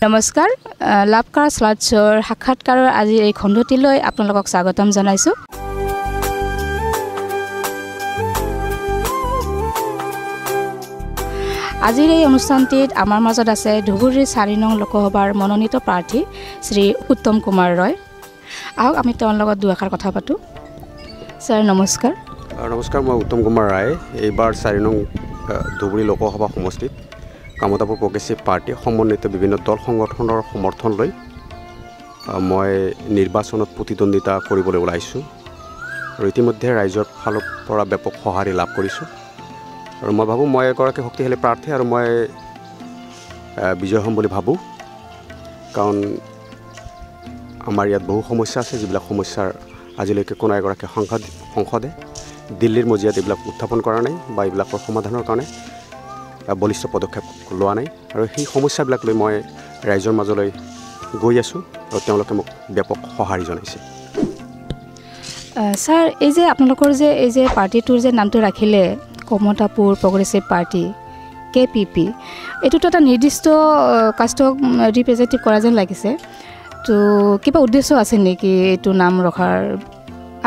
নমস্কাৰ, লাভকাৰ শ্লাইডছৰ সাক্ষাৎকাৰৰ আজিৰ এই খণ্ডটিলৈ আপোনালোকক স্বাগতম জনাইছোঁ। আজিৰ এই অনুষ্ঠানটিত আমাৰ মাজত আছে ধুবুৰীৰ 4 নং লোকসভাৰ মনোনীত প্ৰাৰ্থী শ্ৰী উত্তম কুমাৰ ৰয়। আহক আমি তেওঁৰ লগত দুআষাৰ কথা পাতোঁ। ছাৰ নমস্কাৰ। নমস্কাৰ, মই উত্তম কুমাৰ ৰায়। এইবাৰ 4 নং ধুবুৰী লোকসভা সমষ্টিত কামতাপুৰ প্ৰগ্ৰেছিভ পাৰ্টি সমন্বিত বিভিন্ন দল সংগঠনৰ সমৰ্থন লৈ মই নিৰ্বাচনত প্ৰতিদ্বন্দ্বিতা কৰিবলৈ ওলাইছোঁ আৰু ইতিমধ্যে ৰাইজৰ ফালৰ পৰা ব্যাপক সঁহাৰি লাভ কৰিছোঁ আৰু মই ভাবোঁ মই এগৰাকী শক্তিশালী প্ৰাৰ্থী আৰু মই বিজয় হ'ম বুলি ভাবোঁ। কাৰণ আমাৰ ইয়াত বহু সমস্যা আছে, যিবিলাক সমস্যাৰ আজিলৈকে কোনো এগৰাকী সংসদে দিল্লীৰ মজিয়াত এইবিলাক উত্থাপন কৰা নাই বা এইবিলাকৰ সমাধানৰ কাৰণে বলিষ্ঠ পদক্ষেপ লোৱা নাই আৰু সেই সমস্যাবিলাক লৈ মই ৰাইজৰ মাজলৈ গৈ আছোঁ আৰু তেওঁলোকে মোক ব্যাপক সঁহাৰি জনাইছে। ছাৰ, এই যে আপোনালোকৰ যে এই যে পাৰ্টিটোৰ যে নামটো ৰাখিলে কমতাপুৰ প্ৰগ্ৰেছিভ পাৰ্টি KPP, এইটোতো এটা নিৰ্দিষ্ট কাষ্টক ৰিপ্ৰেজেণ্টেটিভ কৰা যেন লাগিছে, তো কিবা উদ্দেশ্য আছে নেকি এইটো নাম ৰখাৰ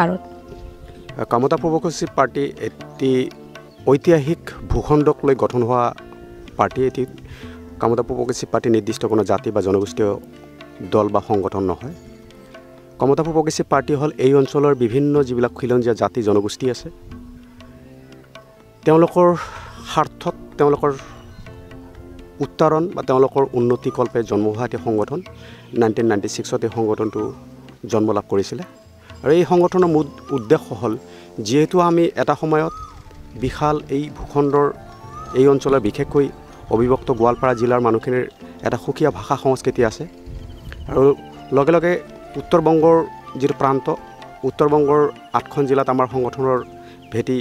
আঁৰত? কামতাপুৰ প্ৰগ্ৰেছিভ পাৰ্টি এটি ঐতিহাসিক ভূখণ্ডক লৈ গঠন হোৱা পাৰ্টি। এটি কামতাপুৰ প্ৰগ্ৰেছিভ পাৰ্টি নিৰ্দিষ্ট কোনো জাতি বা জনগোষ্ঠীয় দল বা সংগঠন নহয়। কামতাপুৰ প্ৰগ্ৰেছিভ পাৰ্টি হ'ল এই অঞ্চলৰ বিভিন্ন যিবিলাক খিলঞ্জীয়া জাতি জনগোষ্ঠী আছে তেওঁলোকৰ স্বাৰ্থত, তেওঁলোকৰ উত্তৰণ বা তেওঁলোকৰ উন্নতিকল্পে জন্ম হোৱা এটি সংগঠন। 1996ত এই সংগঠনটো জন্ম লাভ কৰিছিলে আৰু এই সংগঠনৰ মূল উদ্দেশ্য হ'ল, যিহেতু আমি এটা সময়ত বিশাল এই ভূখণ্ডৰ এই অঞ্চলৰ বিশেষকৈ অবিভক্ত গোৱালপাৰা জিলাৰ মানুহখিনিৰ এটা সুকীয়া ভাষা সংস্কৃতি আছে আৰু লগে লগে উত্তৰ বংগৰ যিটো প্ৰান্ত, উত্তৰ বংগৰ 8খন জিলাত আমাৰ সংগঠনৰ ভেটি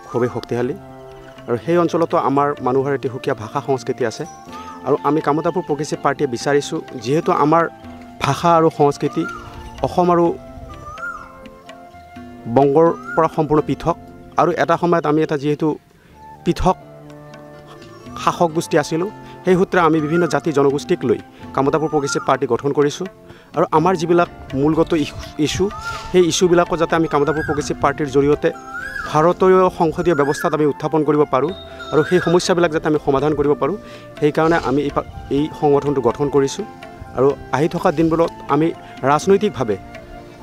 খুবেই শক্তিশালী আৰু সেই অঞ্চলতো আমাৰ মানুহৰ এটি সুকীয়া ভাষা সংস্কৃতি আছে আৰু আমি কামতাপুৰ প্ৰগ্ৰেছিভ পাৰ্টীয়ে বিচাৰিছোঁ, যিহেতু আমাৰ ভাষা আৰু সংস্কৃতি অসম আৰু বংগৰ পৰা সম্পূৰ্ণ পৃথক আৰু এটা সময়ত আমি এটা যিহেতু পৃথক শাসক গোষ্ঠী আছিলোঁ, সেই সূত্ৰে আমি বিভিন্ন জাতি জনগোষ্ঠীক লৈ কামতাপুৰ প্ৰগ্ৰেছিভ পাৰ্টি গঠন কৰিছোঁ আৰু আমাৰ যিবিলাক মূলগত ইছ্যু, সেই ইছ্যুবিলাকো যাতে আমি কামতাপুৰ প্ৰগ্ৰেছিভ পাৰ্টীৰ জৰিয়তে ভাৰতীয় সংসদীয় ব্যৱস্থাত আমি উত্থাপন কৰিব পাৰোঁ আৰু সেই সমস্যাবিলাক যাতে আমি সমাধান কৰিব পাৰোঁ, সেইকাৰণে আমি এই সংগঠনটো গঠন কৰিছোঁ। আৰু আহি থকা দিনবোৰত আমি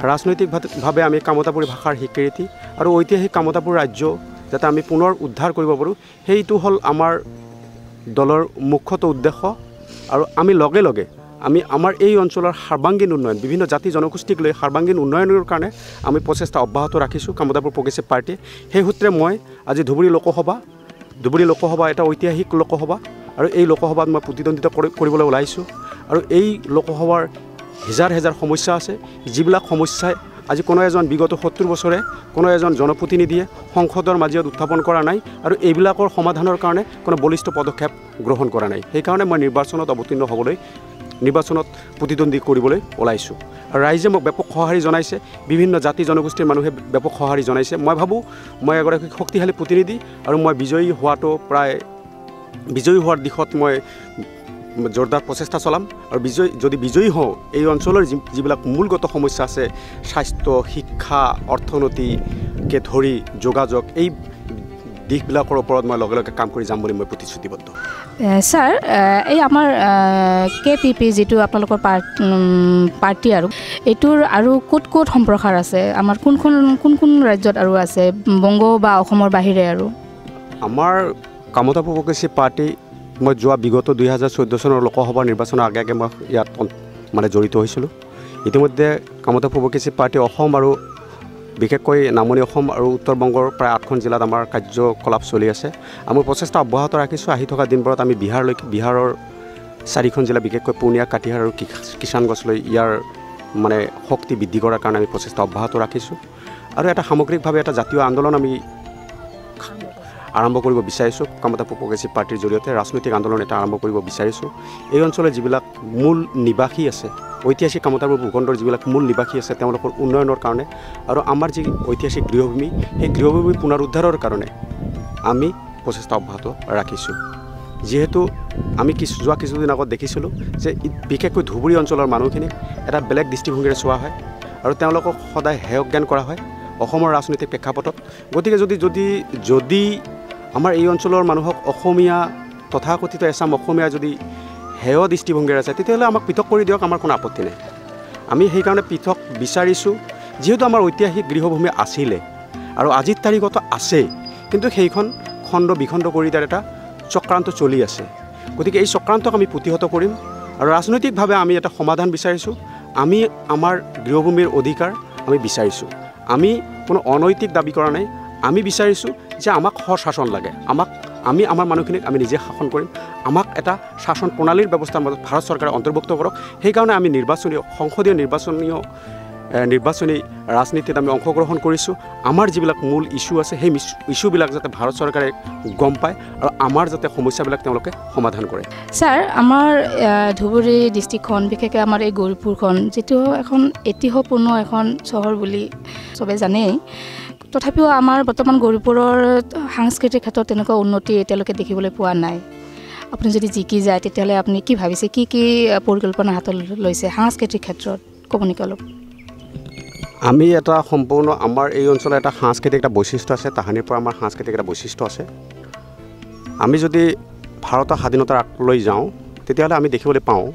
ৰাজনৈতিকভাৱে আমি কামতাপুৰী ভাষাৰ স্বীকৃতি আৰু ঐতিহাসিক কামতাপুৰ ৰাজ্য যাতে আমি পুনৰ উদ্ধাৰ কৰিব পাৰোঁ, সেইটো হ'ল আমাৰ দলৰ মুখ্যত উদ্দেশ্য। আৰু আমি লগে লগে আমি আমাৰ এই অঞ্চলৰ সৰ্বাংগীন উন্নয়ন, বিভিন্ন জাতি জনগোষ্ঠীক লৈ সৰ্বাংগীন উন্নয়নৰ কাৰণে আমি প্ৰচেষ্টা অব্যাহত ৰাখিছোঁ কামতাপুৰ প্ৰগ্ৰেছিভ পাৰ্টীয়ে। সেই সূত্ৰে মই আজি ধুবুৰী লোকসভা এটা ঐতিহাসিক লোকসভা আৰু এই লোকসভাত মই প্ৰতিদ্বন্দ্বিতা কৰিবলৈ ওলাইছোঁ আৰু এই লোকসভাৰ হেজাৰ হেজাৰ সমস্যা আছে, যিবিলাক সমস্যাই আজি কোনো এজন বিগত 70 বছৰে কোনো এজন জনপ্ৰতিনিধিয়ে সংসদৰ মাজত উত্থাপন কৰা নাই আৰু এইবিলাকৰ সমাধানৰ কাৰণে কোনো বলিষ্ঠ পদক্ষেপ গ্ৰহণ কৰা নাই। সেইকাৰণে মই নিৰ্বাচনত অৱতীৰ্ণ হ'বলৈ, নিৰ্বাচনত প্ৰতিদ্বন্দ্বী কৰিবলৈ ওলাইছোঁ আৰু ৰাইজে মোক ব্যাপক সঁহাৰি জনাইছে, বিভিন্ন জাতি জনগোষ্ঠীৰ মানুহে ব্যাপক সঁহাৰি জনাইছে। মই ভাবোঁ মই এগৰাকী শক্তিশালী প্ৰতিনিধি আৰু মই বিজয়ী হোৱাটো প্ৰায় বিজয়ী হোৱাৰ দিশত মই জোৰদাৰ প্ৰচেষ্টা চলাম আৰু যদি বিজয়ী হওঁ, এই অঞ্চলৰ যিবিলাক মূলগত সমস্যা আছে, স্বাস্থ্য, শিক্ষা, অৰ্থনীতিকে ধৰি যোগাযোগ, এই দিশবিলাকৰ ওপৰত মই লগে লগে কাম কৰি যাম বুলি মই প্ৰতিশ্ৰুতিবদ্ধ। ছাৰ, এই আমাৰ KPP যিটো আপোনালোকৰ পাৰ্টি আৰু এইটোৰ আৰু ক'ত ক'ত সম্প্ৰসাৰ আছে, আমাৰ কোনখন কোন কোন ৰাজ্যত আৰু আছে, বংগ বা অসমৰ বাহিৰে? আৰু আমাৰ কামতাপুৰ প্ৰগ্ৰেছিভ পাৰ্টি মই যোৱা বিগত 2014 চনৰ লোকসভা নিৰ্বাচনৰ আগে আগে মই ইয়াত মানে জড়িত হৈছিলোঁ। ইতিমধ্যে কামতাপুৰ প্ৰগ্ৰেছিভ পাৰ্টি অসম আৰু বিশেষকৈ নামনি অসম আৰু উত্তৰ বংগৰ প্ৰায় 8খন জিলাত আমাৰ কাৰ্যকলাপ চলি আছে। আমি প্ৰচেষ্টা অব্যাহত ৰাখিছোঁ। আহি থকা দিনবোৰত আমি বিহাৰলৈকে, বিহাৰৰ 4খন জিলা বিশেষকৈ পূৰ্ণিয়া, কাটিহাৰ আৰু কিষাণগঞ্জলৈ ইয়াৰ মানে শক্তি বৃদ্ধি কৰাৰ কাৰণে আমি প্ৰচেষ্টা অব্যাহত ৰাখিছোঁ আৰু এটা সামগ্ৰিকভাৱে এটা জাতীয় আন্দোলন আমি আৰম্ভ কৰিব বিচাৰিছোঁ। কামতাপুৰ প্ৰগ্ৰেছিভ পাৰ্টীৰ জৰিয়তে ৰাজনৈতিক আন্দোলন এটা আৰম্ভ কৰিব বিচাৰিছোঁ। এই অঞ্চলৰ যিবিলাক মূল নিবাসী আছে, ঐতিহাসিক কামতাপুৰ ভূখণ্ডৰ যিবিলাক মূল নিবাসী আছে তেওঁলোকৰ উন্নয়নৰ কাৰণে আৰু আমাৰ যি ঐতিহাসিক গৃহভূমি, সেই গৃহভূমি পুনৰুদ্ধাৰৰ কাৰণে আমি প্ৰচেষ্টা অব্যাহত ৰাখিছোঁ। যিহেতু আমি যোৱা কিছুদিন আগত দেখিছিলোঁ যে বিশেষকৈ ধুবুৰী অঞ্চলৰ মানুহখিনিক এটা বেলেগ দৃষ্টিভংগীৰে চোৱা হয় আৰু তেওঁলোকক সদায় হেয় জ্ঞান কৰা হয় অসমৰ ৰাজনৈতিক প্ৰেক্ষাপটত। গতিকে যদি যদি যদি আমাৰ এই অঞ্চলৰ মানুহক অসমীয়া তথাকথিত এচাম অসমীয়া যদি হেয় দৃষ্টিভংগীৰে আছে, তেতিয়াহ'লে আমাক পৃথক কৰি দিয়ক, আমাৰ কোনো আপত্তি নাই। আমি সেইকাৰণে পৃথক বিচাৰিছোঁ, যিহেতু আমাৰ ঐতিহাসিক গৃহভূমি আছিলে আৰু আজিৰ তাৰিখতো আছেই, কিন্তু সেইখন খণ্ড বিখণ্ড কৰি তাৰ এটা চক্ৰান্ত চলি আছে। গতিকে এই চক্ৰান্তক আমি প্ৰতিহত কৰিম আৰু ৰাজনৈতিকভাৱে আমি এটা সমাধান বিচাৰিছোঁ। আমি আমাৰ গৃহভূমিৰ অধিকাৰ আমি বিচাৰিছোঁ, আমি কোনো অনৈতিক দাবী কৰা নাই। আমি বিচাৰিছোঁ যে আমাক স্বশাসন লাগে, আমি আমাৰ মানুহখিনিক আমি নিজে শাসন কৰিম, আমাক এটা শাসন প্ৰণালীৰ ব্যৱস্থাৰ মাজত ভাৰত চৰকাৰে অন্তৰ্ভুক্ত কৰক। সেইকাৰণে আমি সংসদীয় নিৰ্বাচনী ৰাজনীতিত আমি অংশগ্ৰহণ কৰিছোঁ। আমাৰ যিবিলাক মূল ইছ্যু আছে, সেই ইছ্যুবিলাক যাতে ভাৰত চৰকাৰে গম পায় আৰু আমাৰ যাতে সমস্যাবিলাক তেওঁলোকে সমাধান কৰে। ছাৰ, আমাৰ ধুবুৰী ডিষ্ট্ৰিক্টখন, বিশেষকৈ আমাৰ এই গৌৰীপুৰখন, যিটো এখন ঐতিহ্যপূৰ্ণ এখন চহৰ বুলি চবে জানেই, তথাপিও আমাৰ বৰ্তমান গৌৰীপুৰৰ সাংস্কৃতিক ক্ষেত্ৰত তেনেকুৱা উন্নতি এতিয়ালৈকে দেখিবলৈ পোৱা নাই। আপুনি যদি জিকি যায়, তেতিয়াহ'লে আপুনি কি ভাবিছে, কি কি পৰিকল্পনা হাতত লৈছে সাংস্কৃতিক ক্ষেত্ৰত, ক'ব নেকি অলপ? আমি এটা সম্পূৰ্ণ আমাৰ এই অঞ্চলৰ এটা সাংস্কৃতিক এটা বৈশিষ্ট্য আছে, তাহানিৰ পৰা আমাৰ সাংস্কৃতিক এটা বৈশিষ্ট্য আছে। আমি যদি ভাৰতৰ স্বাধীনতাৰ আগলৈ যাওঁ, তেতিয়াহ'লে আমি দেখিবলৈ পাওঁ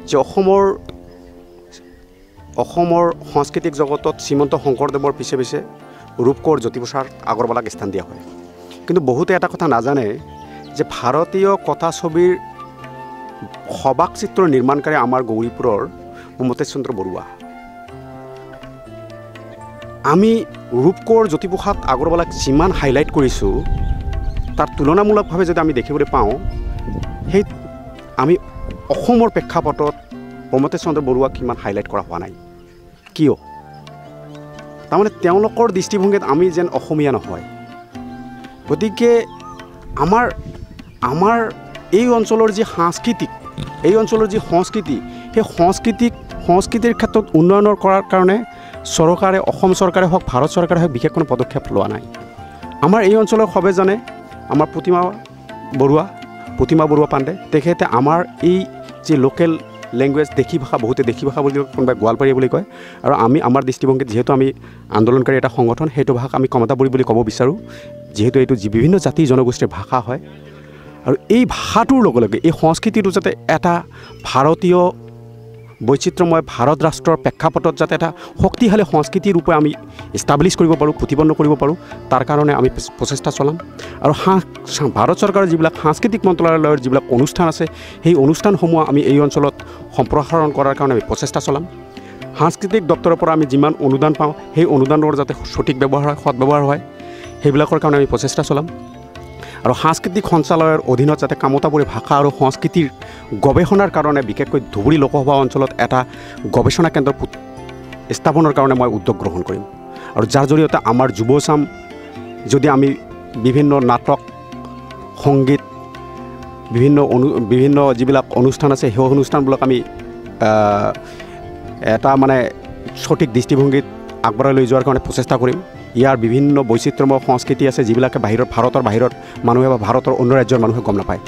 যে অসমৰ সাংস্কৃতিক জগতত শ্ৰীমন্ত শংকৰদেৱৰ পিছে পিছে ৰূপকোঁৱৰ জ্যোতিপ্ৰসাদ আগৰৱালাক স্থান দিয়া হয়। কিন্তু বহুতে এটা কথা নাজানে যে ভাৰতীয় কথাছবিৰ সবাক চিত্ৰ নিৰ্মাণকাৰী আমাৰ গৌৰীপুৰৰ প্ৰমোতেশ চন্দ্ৰ বৰুৱা। আমি ৰূপকোঁৱৰ জ্যোতিপ্ৰসাদ আগৰৱালাক যিমান হাইলাইট কৰিছোঁ, তাৰ তুলনামূলকভাৱে যদি আমি দেখিবলৈ পাওঁ, সেই আমি অসমৰ প্ৰেক্ষাপটত প্ৰমোতেশ চন্দ্ৰ বৰুৱাক সিমান হাইলাইট কৰা হোৱা নাই। কিয়? তাৰমানে তেওঁলোকৰ দৃষ্টিভংগীত আমি যেন অসমীয়া নহয়। গতিকে আমাৰ এই অঞ্চলৰ যি সাংস্কৃতিক, এই অঞ্চলৰ যি সংস্কৃতি, সেই সংস্কৃতিৰ ক্ষেত্ৰত উন্নয়নৰ কৰাৰ কাৰণে চৰকাৰে, অসম চৰকাৰে হওক, ভাৰত চৰকাৰে হওক, বিশেষ কোনো পদক্ষেপ লোৱা নাই। আমাৰ এই অঞ্চলৰ সবে জানে, আমাৰ প্ৰতিমা বৰুৱা পাণ্ডে, তেখেতে আমাৰ এই যি লোকেল লেংগুৱেজ দেশী ভাষা, বহুতে দেশী ভাষা বুলি কয়, কোনোবাই গোৱালপাৰীয়া বুলি কয়, আৰু আমি আমাৰ দৃষ্টিভংগীত যিহেতু আমি আন্দোলনকাৰী এটা সংগঠন, সেইটো ভাষাক আমি কমতাপুৰী বুলি ক'ব বিচাৰোঁ, যিহেতু এইটো বিভিন্ন জাতি জনগোষ্ঠীৰ ভাষা হয়। আৰু এই ভাষাটোৰ লগে লগে এই সংস্কৃতিটো যাতে এটা ভাৰতীয় বৈচিত্ৰ্যময় ভাৰত ৰাষ্ট্ৰৰ প্ৰেক্ষাপটত যাতে এটা শক্তিশালী সংস্কৃতিৰ ৰূপে আমি ইষ্টাব্লিছ কৰিব পাৰোঁ, প্ৰতিপন্ন কৰিব পাৰোঁ, তাৰ কাৰণে আমি প্ৰচেষ্টা চলাম। আৰু ভাৰত চৰকাৰৰ যিবিলাক সাংস্কৃতিক মন্ত্ৰালয়ৰ যিবিলাক অনুষ্ঠান আছে, সেই অনুষ্ঠানসমূহ আমি এই অঞ্চলত সম্প্ৰসাৰণ কৰাৰ কাৰণে আমি প্ৰচেষ্টা চলাম। সাংস্কৃতিক দপ্তৰৰ পৰা আমি যিমান অনুদান পাওঁ, সেই অনুদানৰ যাতে সঠিক ব্যৱহাৰ হয়, সৎ ব্যৱহাৰ হয়, সেইবিলাকৰ কাৰণে আমি প্ৰচেষ্টা চলাম। আৰু সাংস্কৃতিক সঞ্চালয়ৰ অধীনত যাতে কামতাপুৰী ভাষা আৰু সংস্কৃতিৰ গৱেষণাৰ কাৰণে বিশেষকৈ ধুবুৰী লোকসভা অঞ্চলত এটা গৱেষণা কেন্দ্ৰ স্থাপনৰ কাৰণে মই উদ্যোগ গ্ৰহণ কৰিম। আৰু যাৰ জৰিয়তে আমাৰ যুৱচাম যদি আমি বিভিন্ন নাটক, সংগীত, বিভিন্ন যিবিলাক অনুষ্ঠান আছে, সেই অনুষ্ঠানবিলাক আমি এটা মানে সঠিক দৃষ্টিভংগীত আগবঢ়াই লৈ যোৱাৰ কাৰণে প্ৰচেষ্টা কৰিম। ইয়াৰ বিভিন্ন বৈচিত্ৰ্যময় সংস্কৃতি আছে, যিবিলাকে ভাৰতৰ বাহিৰত মানুহে বা ভাৰতৰ অন্য ৰাজ্যৰ মানুহে গম নাপায়।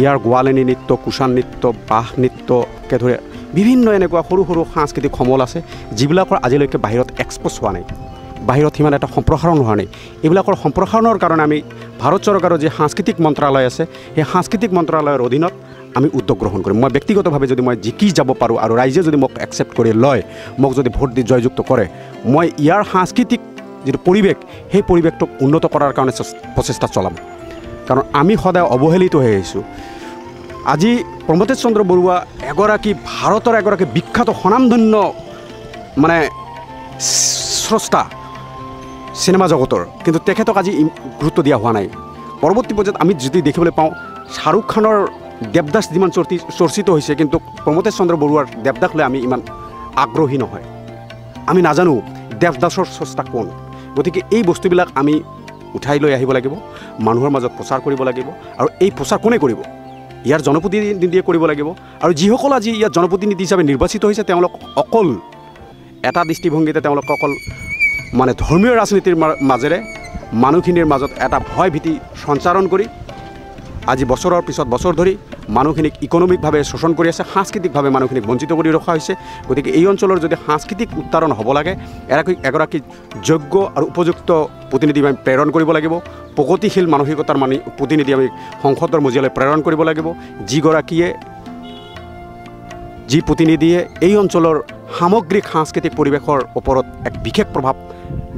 ইয়াৰ গোৱালিনী নৃত্য, কুষাণ নৃত্য, বাঁহ নৃত্যকে ধৰি বিভিন্ন এনেকুৱা সৰু সৰু সাংস্কৃতিক সমল আছে, যিবিলাকৰ আজিলৈকে বাহিৰত এক্সপ'জ হোৱা নাই, বাহিৰত সিমান এটা সম্প্ৰসাৰণ হোৱা নাই। এইবিলাকৰ সম্প্ৰসাৰণৰ কাৰণে আমি ভাৰত চৰকাৰৰ যি সাংস্কৃতিক মন্ত্ৰালয় আছে, সেই সাংস্কৃতিক মন্ত্ৰালয়ৰ অধীনত আমি উদ্যোগ গ্ৰহণ কৰিম। মই ব্যক্তিগতভাৱে যদি মই জিকি যাব পাৰোঁ আৰু ৰাইজে যদি মোক একচেপ্ট কৰি লয়, মোক যদি ভোট দি জয়যুক্ত কৰে, মই ইয়াৰ সাংস্কৃতিক যিটো পৰিৱেশ, সেই পৰিৱেশটোক উন্নত কৰাৰ কাৰণে প্ৰচেষ্টা চলাম। কাৰণ আমি সদায় অৱহেলিত হৈ আহিছোঁ। আজি প্ৰমোতেশ চন্দ্ৰ বৰুৱা এগৰাকী ভাৰতৰ এগৰাকী বিখ্যাত স্বনামধন্য মানে স্ৰষ্টা চিনেমা জগতৰ, কিন্তু তেখেতক আজি গুৰুত্ব দিয়া হোৱা নাই। পৰৱৰ্তী পৰ্যায়ত আমি যদি দেখিবলৈ পাওঁ, শ্বাহৰুখ খানৰ দেৱদাস যিমান চৰ্চিত হৈছে, কিন্তু প্ৰমোতেশ চন্দ্ৰ বৰুৱাৰ দেৱদাস লৈ আমি ইমান আগ্ৰহী নহয়। আমি নাজানো দেৱদাসৰ স্ৰষ্টা কোন। গতিকে এই বস্তুবিলাক আমি উঠাই লৈ আহিব লাগিব, মানুহৰ মাজত প্ৰচাৰ কৰিব লাগিব। আৰু এই প্ৰচাৰ কোনে কৰিব? ইয়াৰ জনপ্ৰতিনিধিয়ে কৰিব লাগিব। আৰু যিসকল আজি ইয়াত জনপ্ৰতিনিধি হিচাপে নিৰ্বাচিত হৈছে, তেওঁলোক অকল এটা দৃষ্টিভংগীতে তেওঁলোক অকল মানে ধৰ্মীয় ৰাজনীতিৰ মাজেৰে মানুহখিনিৰ মাজত এটা ভয় ভীতি সঞ্চাৰণ কৰি আজি বছৰৰ পিছত বছৰ ধৰি মানুহখিনিক ইকনমিকভাৱে শোষণ কৰি আছে, সাংস্কৃতিকভাৱে মানুহখিনিক বঞ্চিত কৰি ৰখা হৈছে। গতিকে এই অঞ্চলৰ যদি সাংস্কৃতিক উত্তাৰণ হ'ব লাগে, এগৰাকী যোগ্য আৰু উপযুক্ত প্ৰতিনিধি আমি প্ৰেৰণ কৰিব লাগিব। প্ৰগতিশীল মানসিকতাৰ মানে প্ৰতিনিধি আমি সংসদৰ মজিয়ালৈ প্ৰেৰণ কৰিব লাগিব, যি প্ৰতিনিধিয়ে এই অঞ্চলৰ সামগ্ৰিক সাংস্কৃতিক পৰিৱেশৰ ওপৰত এক বিশেষ প্ৰভাৱ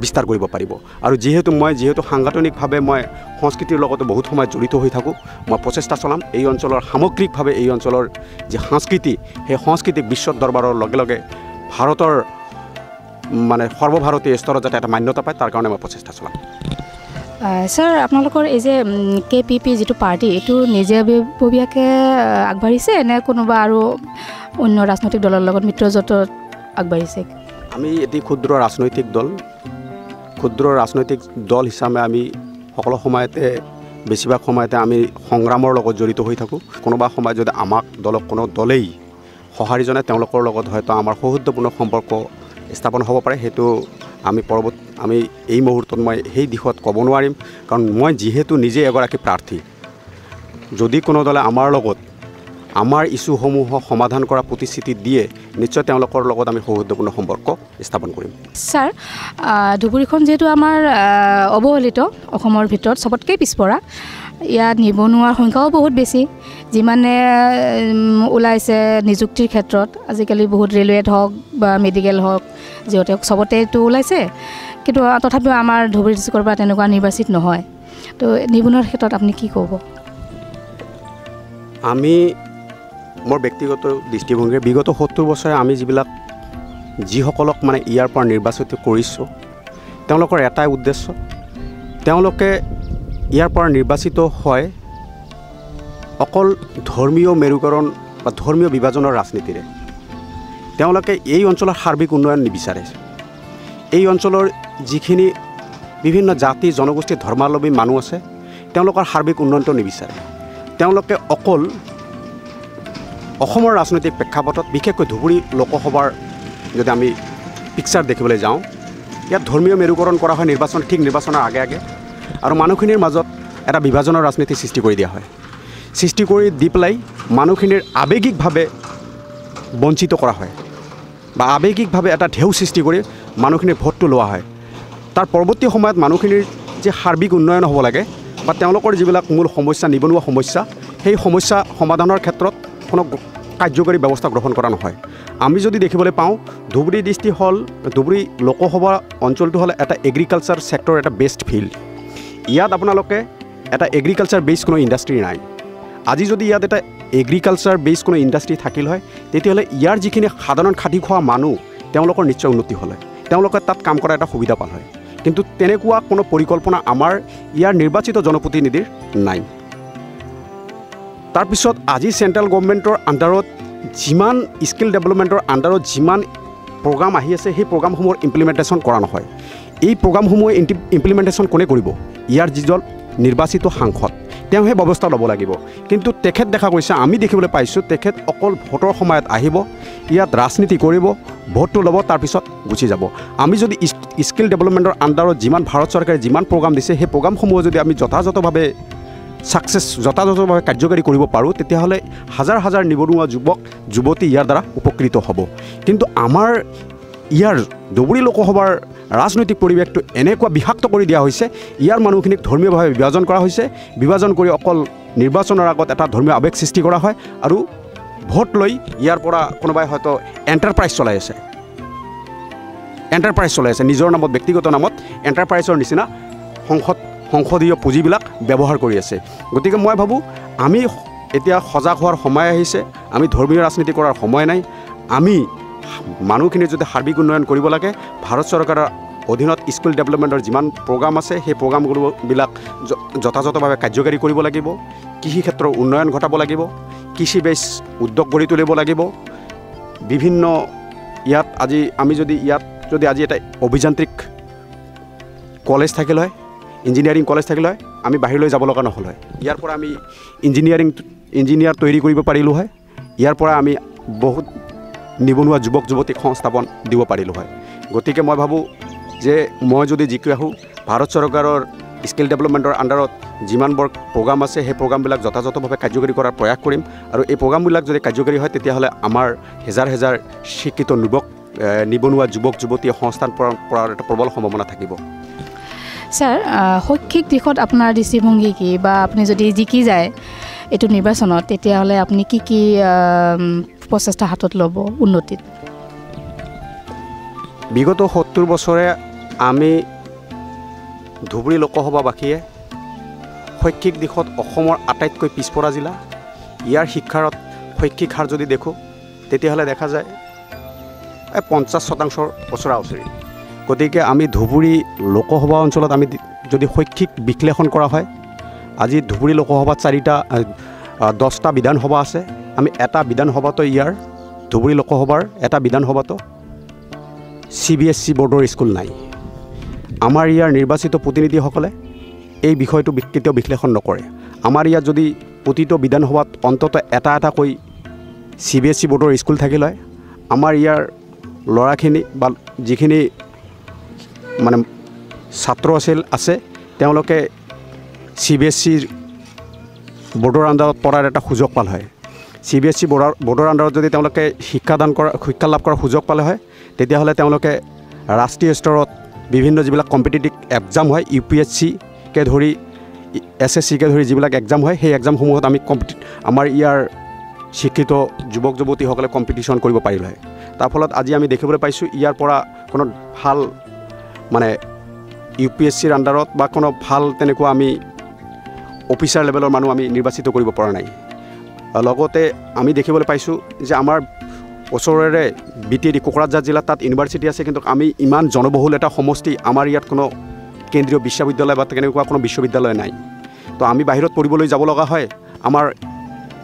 বিস্তাৰ কৰিব পাৰিব। আৰু যিহেতু সাংগঠনিকভাৱে মই সংস্কৃতিৰ লগতো বহুত সময় জড়িত হৈ থাকোঁ, মই প্ৰচেষ্টা চলাম এই অঞ্চলৰ সামগ্ৰিকভাৱে এই অঞ্চলৰ যি সংস্কৃতি, সেই সংস্কৃতিক বিশ্ব দৰবাৰৰ লগে লগে ভাৰতৰ মানে সৰ্বভাৰতীয় স্তৰত যাতে এটা মান্যতা পায়, তাৰ কাৰণে মই প্ৰচেষ্টা চলাম। ছাৰ, আপোনালোকৰ এই যে KPP যিটো পাৰ্টি, এইটো নিজাববীয়াকৈ আগবাঢ়িছে নে কোনোবা আৰু অন্য ৰাজনৈতিক দলৰ লগত মিত্ৰজোঁটত আগবাঢ়িছে? আমি এটি ক্ষুদ্ৰ ৰাজনৈতিক দল। ক্ষুদ্ৰ ৰাজনৈতিক দল হিচাপে আমি সকলো সময়তে, বেছিভাগ সময়তে আমি সংগ্ৰামৰ লগত জড়িত হৈ থাকোঁ। কোনোবা সময়ত যদি আমাক দলক কোনো দলেই সঁহাৰি জনায়, তেওঁলোকৰ লগত হয়তো আমাৰ সৌহাৰ্দ্যপূৰ্ণ সম্পৰ্ক স্থাপন হ'ব পাৰে। সেইটো আমি আমি এই মুহূৰ্তত মই সেই দিশত ক'ব নোৱাৰিম, কাৰণ মই যিহেতু নিজে এগৰাকী প্ৰাৰ্থী। যদি কোনো দলে আমাৰ লগত আমাৰ ইছ্যুসমূহ সমাধান কৰা প্ৰতিশ্ৰুতি দিয়ে, নিশ্চয় তেওঁলোকৰ লগত আমি সৌহাৰ্দ্যপূৰ্ণ সম্পৰ্ক স্থাপন কৰিম। ছাৰ, ধুবুৰীখন যিহেতু আমাৰ অৱহেলিত, অসমৰ ভিতৰত চবতকৈ পিছপৰা, ইয়াত নিবনুৱাৰ সংখ্যাও বহুত বেছি। যিমানে ওলাইছে নিযুক্তিৰ ক্ষেত্ৰত, আজিকালি বহুত ৰেলৱেত হওক বা মেডিকেল হওক, যিহেতু চবতেতো ওলাইছে, কিন্তু তথাপিও আমাৰ ধুবুৰী ডিষ্ট্ৰিক্টৰ পৰা তেনেকুৱা নিৰ্বাচিত নহয়। তো নিবনুৱাৰ ক্ষেত্ৰত আপুনি কি ক'ব? আমি মোৰ ব্যক্তিগত দৃষ্টিভংগীৰে বিগত 70 বছৰে আমি যিসকলক মানে ইয়াৰ পৰা নিৰ্বাচিত কৰিছোঁ, তেওঁলোকৰ এটাই উদ্দেশ্য, তেওঁলোকে ইয়াৰ পৰা নিৰ্বাচিত হয় অকল ধৰ্মীয় মেৰুকৰণ বা ধৰ্মীয় বিভাজনৰ ৰাজনীতিৰে। তেওঁলোকে এই অঞ্চলৰ সাৰ্বিক উন্নয়ন নিবিচাৰে। এই অঞ্চলৰ যিখিনি বিভিন্ন জাতি জনগোষ্ঠী ধৰ্মাৱলম্বী মানুহ আছে, তেওঁলোকৰ সাৰ্বিক উন্নয়নটো নিবিচাৰে। তেওঁলোকে অকল অসমৰ ৰাজনৈতিক প্ৰেক্ষাপটত, বিশেষকৈ ধুবুৰী লোকসভাৰ যদি আমি পিকচাৰ দেখিবলৈ যাওঁ, ইয়াত ধৰ্মীয় মেৰুকৰণ কৰা হয় নিৰ্বাচন, ঠিক নিৰ্বাচনৰ আগে আগে, আৰু মানুহখিনিৰ মাজত এটা বিভাজনৰ ৰাজনীতি সৃষ্টি কৰি দিয়া হয়। সৃষ্টি কৰি দি পেলাই মানুহখিনিৰ আৱেগিকভাৱে বঞ্চিত কৰা হয় বা আৱেগিকভাৱে এটা ঢেউ সৃষ্টি কৰি মানুহখিনিৰ ভোটটো লোৱা হয়। তাৰ পৰৱৰ্তী সময়ত মানুহখিনিৰ যে সাৰ্বিক উন্নয়ন হ'ব লাগে বা তেওঁলোকৰ যিবিলাক মূল সমস্যা, নিবনুৱা সমস্যা, সেই সমস্যা সমাধানৰ ক্ষেত্ৰত কোনো কাৰ্যকৰী ব্যৱস্থা গ্ৰহণ কৰা নহয়। আমি যদি দেখিবলৈ পাওঁ, ধুবুৰী ডিষ্ট্ৰিক্ট হ'ল, ধুবুৰী লোকসভা অঞ্চলটো হ'ল এটা এগ্ৰিকালচাৰ ছেক্টৰ, এটা বেষ্ট ফিল্ড। ইয়াত আপোনালোকে এটা এগ্ৰিকালচাৰ বেছ কোনো ইণ্ডাষ্ট্ৰী নাই। আজি যদি ইয়াত এটা এগ্ৰিকালচাৰ বেছ কোনো ইণ্ডাষ্ট্ৰী থাকিল হয়, তেতিয়াহ'লে ইয়াৰ যিখিনি সাধাৰণ খাটি খোৱা মানুহ, তেওঁলোকৰ নিশ্চয় উন্নতি হ'ল হয়, তেওঁলোকে তাত কাম কৰাৰ এটা সুবিধা পাল হয়। কিন্তু তেনেকুৱা কোনো পৰিকল্পনা আমাৰ ইয়াৰ নিৰ্বাচিত জনপ্ৰতিনিধিৰ নাই। তাৰপিছত আজি চেণ্ট্ৰেল গভৰ্ণমেণ্টৰ আণ্ডাৰত যিমান স্কিল ডেভেলপমেণ্টৰ আণ্ডাৰত যিমান প্ৰগ্ৰাম আহি আছে, সেই প্ৰগ্ৰামসমূহৰ ইমপ্লিমেণ্টেশ্যন কৰা নহয়। এই প্ৰগ্ৰামসমূহ ইমপ্লিমেণ্টেশ্যন কোনে কৰিব? ইয়াৰ যিজন নিৰ্বাচিত সাংসদ, তেওঁ সেই ব্যৱস্থা ল'ব লাগিব। কিন্তু তেখেত দেখা গৈছে, আমি দেখিবলৈ পাইছোঁ, তেখেত অকল ভোটৰ সময়ত আহিব, ইয়াত ৰাজনীতি কৰিব, ভোটটো ল'ব, তাৰপিছত গুচি যাব। আমি যদি স্কিল ডেভেলপমেণ্টৰ আণ্ডাৰত যিমান ভাৰত চৰকাৰে যিমান প্ৰগ্ৰাম দিছে, সেই প্ৰগ্ৰামসমূহ যদি আমি যথাযথভাৱে যথাযথভাৱে কাৰ্যকৰী কৰিব পাৰোঁ, তেতিয়াহ'লে হাজাৰ হাজাৰ নিবনুৱা যুৱক যুৱতী ইয়াৰ দ্বাৰা উপকৃত হ'ব। কিন্তু আমাৰ ইয়াৰ ধুবুৰী লোকসভাৰ ৰাজনৈতিক পৰিৱেশটো এনেকুৱা বিষাক্ত কৰি দিয়া হৈছে, ইয়াৰ মানুহখিনিক ধৰ্মীয়ভাৱে বিভাজন কৰা হৈছে। বিভাজন কৰি অকল নিৰ্বাচনৰ আগত এটা ধৰ্মীয় আৱেগ সৃষ্টি কৰা হয় আৰু ভোট লৈ ইয়াৰ পৰা কোনোবাই হয়তো এণ্টাৰপ্ৰাইজ চলাই আছে, নিজৰ নামত, ব্যক্তিগত নামত এণ্টাৰপ্ৰাইজৰ নিচিনা সংসদীয় পুঁজিবিলাক ব্যৱহাৰ কৰি আছে। গতিকে মই ভাবোঁ আমি এতিয়া সজাগ হোৱাৰ সময় আহিছে। আমি ধৰ্মীয় ৰাজনীতি কৰাৰ সময় নাই। আমি মানুহখিনিৰ যদি সাৰ্বিক উন্নয়ন কৰিব লাগে, ভাৰত চৰকাৰৰ অধীনত স্কিল ডেভেলপমেণ্টৰ যিমান প্ৰগ্ৰাম আছে, সেই প্ৰগ্ৰামবিলাক যথাযথভাৱে কাৰ্যকৰী কৰিব লাগিব। কৃষি ক্ষেত্ৰৰ উন্নয়ন ঘটাব লাগিব, কৃষি বেছ উদ্যোগ গঢ়ি তুলিব লাগিব। বিভিন্ন ইয়াত আজি আমি যদি ইয়াত যদি আজি এটা অভিযান্ত্ৰিক কলেজ থাকিল হয়, ইঞ্জিনিয়াৰিং কলেজ থাকিল হয়, আমি বাহিৰলৈ যাব লগা নহ'ল হয়। ইয়াৰ পৰা আমি ইঞ্জিনিয়াৰ তৈৰি কৰিব পাৰিলোঁ হয়। ইয়াৰ পৰা আমি বহুত নিবনুৱা যুৱক যুৱতীক সংস্থাপন দিব পাৰিলোঁ হয়। গতিকে মই ভাবোঁ যে মই যদি জিকি আহোঁ, ভাৰত চৰকাৰৰ স্কিল ডেভেলপমেণ্টৰ আণ্ডাৰত যিমানবোৰ প্ৰগ্ৰাম আছে সেই প্ৰগ্ৰামবিলাক যথাযথভাৱে কাৰ্যকৰী কৰাৰ প্ৰয়াস কৰিম। আৰু এই প্ৰগ্ৰামবিলাক যদি কাৰ্যকৰী হয় তেতিয়াহ'লে আমাৰ হেজাৰ হেজাৰ শিক্ষিত নিবনুৱা যুৱক যুৱতীয়ে সংস্থান পোৱাৰ এটা প্ৰবল সম্ভাৱনা থাকিব। ছাৰ, শৈক্ষিক দিশত আপোনাৰ দৃষ্টিভংগী কি, বা আপুনি যদি জিকি যায় এইটো নিৰ্বাচনত তেতিয়াহ'লে আপুনি কি কি প্ৰচেষ্টা হাতত ল'ব উন্নতিত? বিগত 70 বছৰে আমি ধুবুৰী লোকসভাবাসীয়ে শৈক্ষিক দিশত অসমৰ আটাইতকৈ পিছপৰা জিলা। ইয়াৰ শিক্ষাৰত শৈক্ষিক হাৰ যদি দেখোঁ তেতিয়াহ'লে দেখা যায় 50% ওচৰা ওচৰি। গতিকে আমি ধুবুৰী লোকসভা অঞ্চলত আমি যদি শৈক্ষিক বিশ্লেষণ কৰা হয়, আজি ধুবুৰী লোকসভাত 10টা বিধানসভা আছে। আমি এটা বিধানসভাতো ইয়াৰ ধুবুৰী লোকসভাৰ এটা বিধানসভাতো CBSE বৰ্ডৰ স্কুল নাই। আমাৰ ইয়াৰ নিৰ্বাচিত প্ৰতিনিধিসকলে এই বিষয়টো কেতিয়াও বিশ্লেষণ নকৰে। আমাৰ ইয়াত যদি প্ৰতিটো বিধানসভাত অন্ততঃ এটা এটাকৈ CBSE বৰ্ডৰ স্কুল থাকিল হয়, আমাৰ ইয়াৰ ল'ৰাখিনি বা যিখিনি মানে ছাত্ৰ আছে তেওঁলোকে CBSE বৰ্ডৰ আণ্ডাৰত পঢ়াৰ এটা সুযোগ পাল হয়। CBSE বৰ্ডৰ আণ্ডাৰত যদি তেওঁলোকে শিক্ষা লাভ কৰাৰ সুযোগ পালে হয়, তেতিয়াহ'লে তেওঁলোকে ৰাষ্ট্ৰীয় স্তৰত বিভিন্ন যিবিলাক কম্পিটিটিভ এক্সাম হয়, UPSC-কে ধৰি SSC-কে ধৰি যিবিলাক এক্সাম হয়, সেই এক্সামসমূহত আমি আমাৰ ইয়াৰ শিক্ষিত যুৱক যুৱতীসকলে কম্পিটিশ্যন কৰিব পাৰিল হয়। তাৰ ফলত আজি আমি দেখিবলৈ পাইছোঁ ইয়াৰ পৰা কোনো ভাল মানে UPSC-ৰ আণ্ডাৰত বা কোনো ভাল তেনেকুৱা আমি অফিচাৰ লেভেলৰ মানুহ আমি নিৰ্বাচিত কৰিব পৰা নাই। লগতে আমি দেখিবলৈ পাইছোঁ যে আমাৰ ওচৰৰে BTD Kokrajhar জিলাত তাত ইউনিভাৰ্চিটি আছে, কিন্তু আমি ইমান জনবহুল এটা সমষ্টি, আমাৰ ইয়াত কোনো কেন্দ্ৰীয় বিশ্ববিদ্যালয় বা তেনেকুৱা কোনো বিশ্ববিদ্যালয় নাই। তো আমি বাহিৰত পঢ়িবলৈ যাব লগা হয়, আমাৰ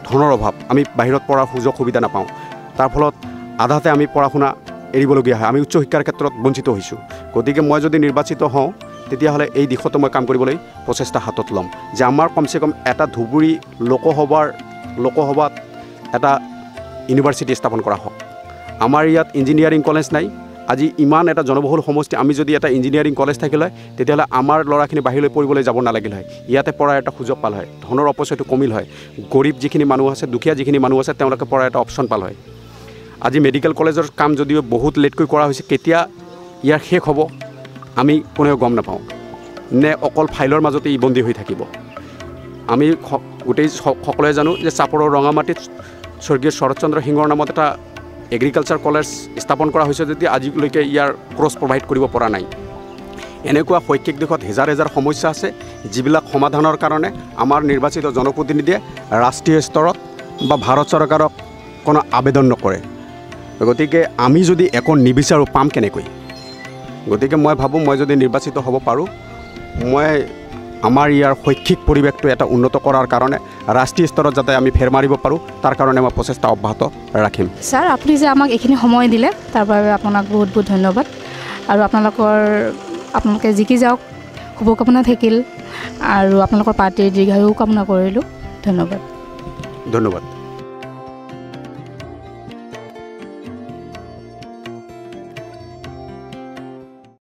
ধনৰ অভাৱ, আমি বাহিৰত পঢ়াৰ সুযোগ সুবিধা নাপাওঁ। তাৰ ফলত আধাতে আমি পঢ়া শুনা এৰিবলগীয়া হয়, আমি উচ্চ শিক্ষাৰ ক্ষেত্ৰত বঞ্চিত হৈছোঁ। গতিকে মই যদি নিৰ্বাচিত হওঁ তেতিয়াহ'লে এই দিশতো মই কাম কৰিবলৈ প্ৰচেষ্টা হাতত ল'ম যে আমাৰ কমচে কম এটা ধুবুৰী লোকসভাত এটা ইউনিভাৰ্চিটি স্থাপন কৰা হওক। আমাৰ ইয়াত ইঞ্জিনিয়াৰিং কলেজ নাই। আজি ইমান এটা জনবহুল সমষ্টি, আমি যদি এটা ইঞ্জিনিয়াৰিং কলেজ থাকিলে হয় তেতিয়াহ'লে আমাৰ ল'ৰাখিনি বাহিৰলৈ পঢ়িবলৈ যাব নালাগিল হয়, ইয়াতে পঢ়াৰ এটা সুযোগ পাল হয়, ধনৰ অপচয়টো কমিল হয়, গৰীব যিখিনি মানুহ আছে, দুখীয়া যিখিনি মানুহ আছে তেওঁলোকে পঢ়াৰ এটা অপশ্যন পাল হয়। আজি মেডিকেল কলেজৰ কাম যদিও বহুত লেটকৈ কৰা হৈছে, কেতিয়া ইয়াৰ শেষ হ'ব আমি কোনেও গম নাপাওঁ, নে অকল ফাইলৰ মাজতে ই বন্দী হৈ থাকিব। আমি গোটেই সকলোৱে জানো যে চাপৰৰ ৰঙামাটিত স্বৰ্গীয় শৰৎচন্দ্ৰ সিংহৰ নামত এটা এগ্ৰিকালচাৰ কলেজ স্থাপন কৰা হৈছে, যদি আজিলৈকে ইয়াৰ ক্ৰছ প্ৰভাইড কৰিব পৰা নাই। এনেকুৱা শৈক্ষিক দিশত হেজাৰ হেজাৰ সমস্যা আছে, যিবিলাক সমাধানৰ কাৰণে আমাৰ নিৰ্বাচিত জনপ্ৰতিনিধিয়ে ৰাষ্ট্ৰীয় স্তৰত বা ভাৰত চৰকাৰক কোনো আবেদন নকৰে। গতিকে আমি যদি একো নিবিচাৰোঁ পাম কেনেকৈ? গতিকে মই ভাবোঁ মই যদি নিৰ্বাচিত হ'ব পাৰোঁ, মই আমাৰ ইয়াৰ শৈক্ষিক পৰিৱেশটো এটা উন্নত কৰাৰ কাৰণে ৰাষ্ট্ৰীয় স্তৰত যাতে আমি ফেৰ মাৰিব পাৰোঁ তাৰ কাৰণে মই প্ৰচেষ্টা অব্যাহত ৰাখিম। ছাৰ, আপুনি যে আমাক এইখিনি সময় দিলে তাৰ বাবে আপোনাক বহুত বহুত ধন্যবাদ। আৰু আপোনালোকে জিকি যাওক শুভকামনা থাকিল, আৰু আপোনালোকৰ পাৰ্টীৰ দীৰ্ঘায়ু কামনা কৰিলোঁ। ধন্যবাদ। ধন্যবাদ।